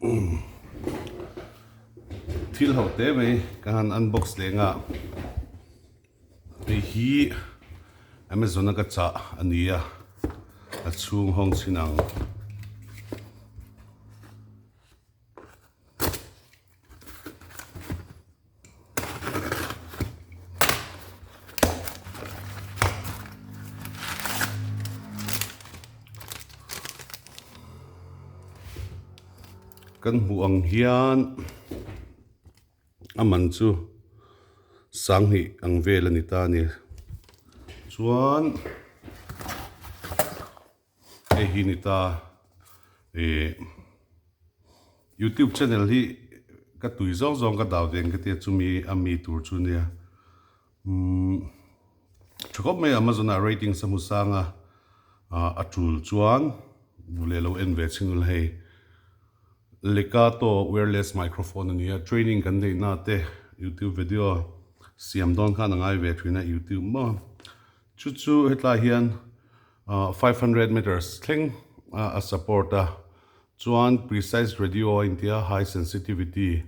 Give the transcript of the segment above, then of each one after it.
Thil ho te mai ka han unbox leh nga hei hi Amazon a ka chah a ni a a chhung hawng chhin ang. Kan hmuh ang hian a man chu sanghnih ang vel a ni ta a ni chuan Hei hi ni ta ih youtube channel hi ka tui zawng zawng ka dah ve ang ka tia chumi a mi tur chu nia umm tha khawp mai amazon ah ratings a hmu sang a ah a tul chuan duh leh lo en ve chhin ula hei Lekato wireless microphone a nia training kan neih na te youtube video siam dawn khan a ngai ve thin a youtube maw chu chu hetlai hian. 500 meters thleng a support a, chuan precise radio a intia high sensitivity,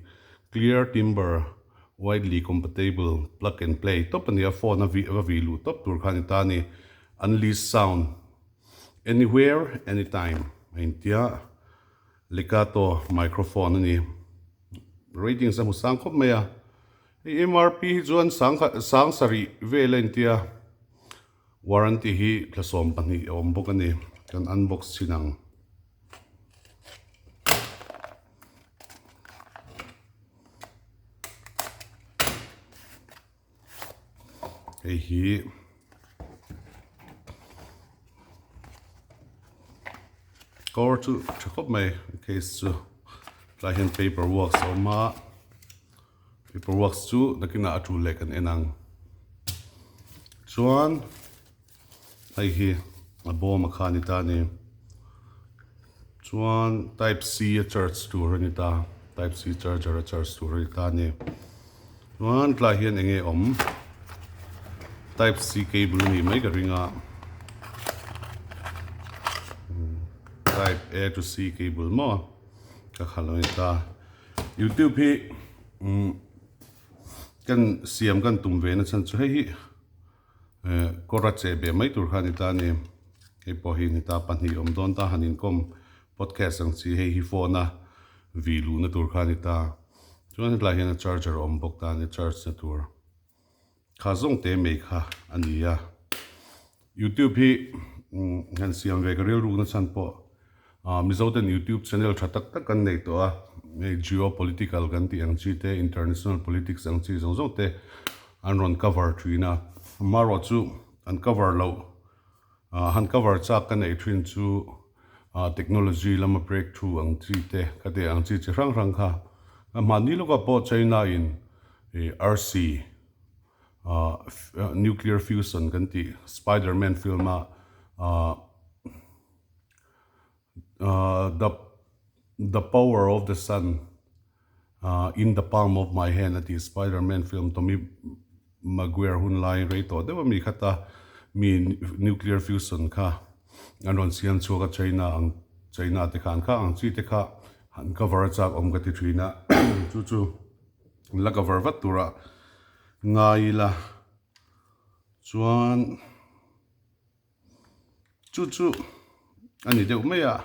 clear timbre, widely compatible, plug and play tawp a ni a, phone a va vih luh tawp tur kha a ni ta a ni, unleash sound anywhere anytime a intia Lekato microphone a ni, ratings a hmu sang khawp mai a, hei MRP hi chuan sang sarih vel a intia. Warranty hi thlasawm pahnih a awm bawk a ni. Kan unbox chhin ang. Hei hi cover chu tha khawp mai case chu tlai hian paper works a awm a. Paper works chu nakinah a tul leh kan en ang. Chuan hei hi a bawm a kha a ni ta a ni. Chuan type C a charge tur a ni ta, type C charger a charge tur a ni ta a ni. Chuan tlai hian eng nge awm type C cable a nih mai ka ring a, type A to C cable maw ka khalh a ni ta. Youtube hi kan siam kan tum ve na chhan chu hei hi kawr a cheh ve mai tur kha a ni ta a ni hei pawh hi ni ta pahnih awm dawn ta han inkawm podcast ang chi hei hi phone a vih luhna tur kha a ni ta chuan hetlai hian a charger a awm bawk ta a ni charge na tur. Kha zawng te mai kha a ni a. Youtube hi han siam ve ka rilrukna chhan pawh Mizo ten youtube channel tha tak tak kan nei tawh a, hei geo political kan tih ang chi te, international politics ang chi zawng zawng te an rawn cover thin a. Amaherawhchu an cover loh han cover chak ka neih thin chu technology lama breakthrough ang chi te ka tih ang chi chi hrang hrang kha mahni lawkah pawh China in arsi nuclear fusion kan tih Spiderman film a the the power of the sun in the palm of my hand a tih Spiderman film Tommy Maguire hun lai rei tawh deuh a mi kha ta mi nuclear fusion kha an rawn siam chhuak a China ang China te khan kha ang chi te kha han cover a chak awm ka ti thin a chu chu la cover vat tura ngai ila chuan Chu chu a ni deuh mai a,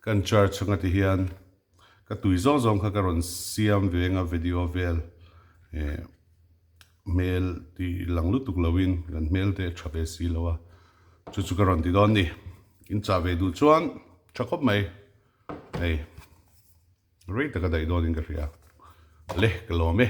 kan church anga ti hian ka tui zawng zawng kha ka rawn siam ve anga video vel eh hmel tih lang lutuk loin kan hmel te a tha ve si lo a, chu chu ka rawn ti dawn a ni. In chah ve duh chuan tha khawp mai hei rei taka daih dawnin ka hria. Le ka lawm e.